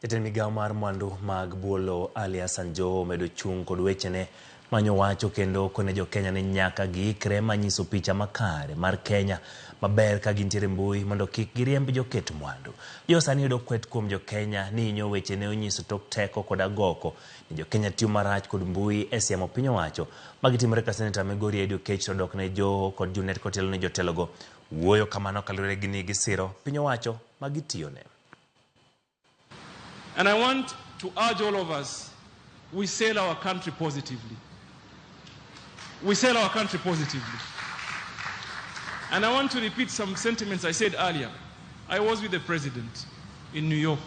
Jatend migawo mar mwandu mag buolo Ali Hassan Joho omedo chung' kod wechene manyo wacho kendo kone jo-Kenya ni nyaka giikre manyiso picha makare mar Kenya maber ka gintiere mbui mondo kik giriemb joket mwandu. Joho sani yudo kwet kuom jo-Kenya ni hinyo weche ne onyiso tok teko kod agoko ni jo-Kenya tiyo marach kod mbui e siemo piny owacho. Magi timore ka Seneta Migori Eddy Oketch to odok ne Joho kod Junet kotielo ni jotelogo wuoyo kamano kaluwore gi ni gisiro piny owacho ma gitiyone. And I want to urge all of us, we sell our country positively. We sell our country positively. And I want to repeat some sentiments I said earlier. I was with the president in New York.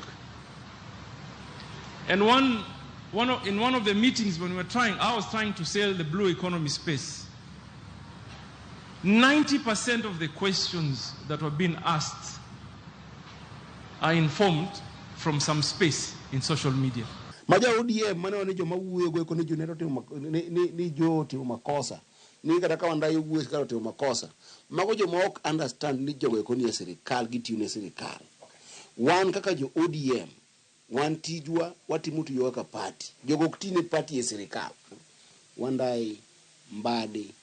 And in one of the meetings when we were trying, I was trying to sell the blue economy space. 90% of the questions that were being asked are informed from some space in social media. Ma ja ODM mane ni joma wuoyo go eko ni Junet otimo ni Joho otimo makosa, ni kata ka Wandayi owuoyo sirkal otimo makosa, mago joma ok understand ni jogo eko nie sirikal, gitiyo ne sirikal. Wan kaka jo ODM, wan tijwa watimo tiyo kaka party. Jogo ok ti ne party e sirikal. Wandayi, Mbadi,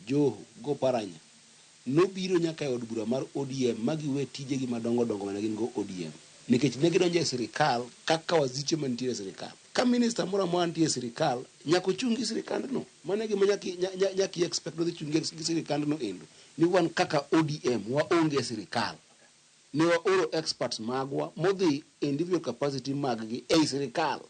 Joho go Paranya nobiro nyaka e od bura mar ODM ma giwe tijegi madongo dongo mane gin go ODM, nikech ne gidonjo e sirikal kaka waziche mantiere e sirikal. Ka minista moro amora nitie e sirikal, nyaka ochung' gi sirikandno. Mano e gima nyaka i expect nodhi chung' gi sirikandno endo. Ni wan kaka ODM waonge e sirikal. Ne waoro experts magwa modhi individual capacity mag gi ei sirikal.